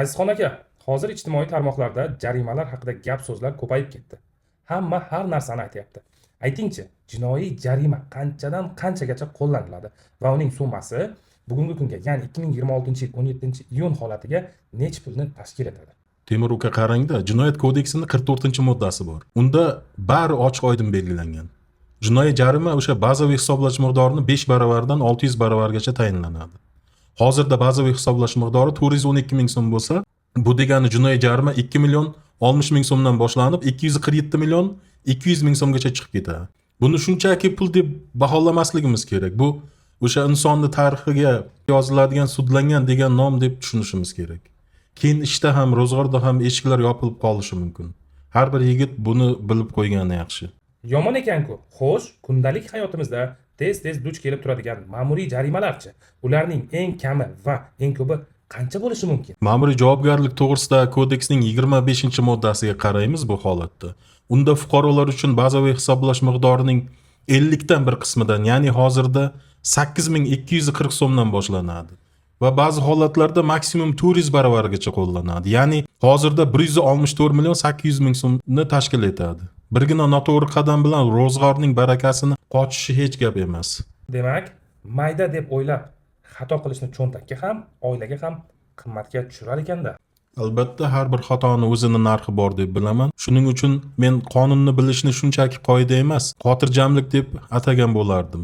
Azizxon aka, hozir ijtimoiy tarmoqlarda jarimalar haqida gap so'zlar ko'payib ketdi. Hamma har narsani aytyapti. Aytingchi, jinoiy jarima qanchadan qanchagacha qo'llaniladi va uning summasi bugungi kunga, ya'ni 2026-yil 17-iyun holatiga necha pulni tashkil etadi? Temur uka, qarangda, Jinoyat kodeksini 44-moddasi bor. Unda bari ochiq oydin belgilangan. Jinoiy jarima o'sha bazaviy hisoblash miqdorini 5 baravardan 600 baravargacha tayinlanadi. Hozirda bazaviy hisoblash miqdori 412 ming so'm bo'lsa, bu degani jinoiy jarima 2 million 60 ming so'mdan boshlanib 247 million 200 ming so'mgacha chiqib ketadi. Buni shunchaki pul deb baholamasligimiz kerak. Bu o'sha insonni tarixiga yoziladigan sudlangan degan nom deb tushunishimiz kerak. Keyin ishda ham, ro'zg'orda ham eshiklar yopilib qolishi mumkin. Har bir yigit buni bilib qo'ygani yaxshi. Yomon ekan-ku. Xo'sh, kundalik hayotimizda tez-tez duch kelib turadigan ma'muriy jarimalarchi? Ularning eng kami va eng ko'pi qancha bo'lishi mumkin? Ma'muriy javobgarlik to'g'risidagi kodeksning 25-moddasiga qaraymiz bu holatda. Unda fuqarolar uchun bazaviy hisoblash miqdorining 50 dan bir qismidan, ya'ni hozirda 8240 so'mdan boshlanadi. Va ba'zi holatlarda maksimum 400 baravargacha qo'llanadi. Ya'ni hozirda 164 million 800 ming so'mni tashkil etadi. Birgina noto'g'ri qadam bilan ro'zg'orning barakasini qochishi hech gap emas. Demak, mayda deb o'ylab xato qilishni cho'ntakka ham, oilaga ham qimmatga tushirar ekanda. Albatta, har bir xatoni o'zini narxi bor deb bilaman. Shuning uchun men qonunni bilishni shunchaki qoida emas, xotirjamlik deb atagan bo'lardim.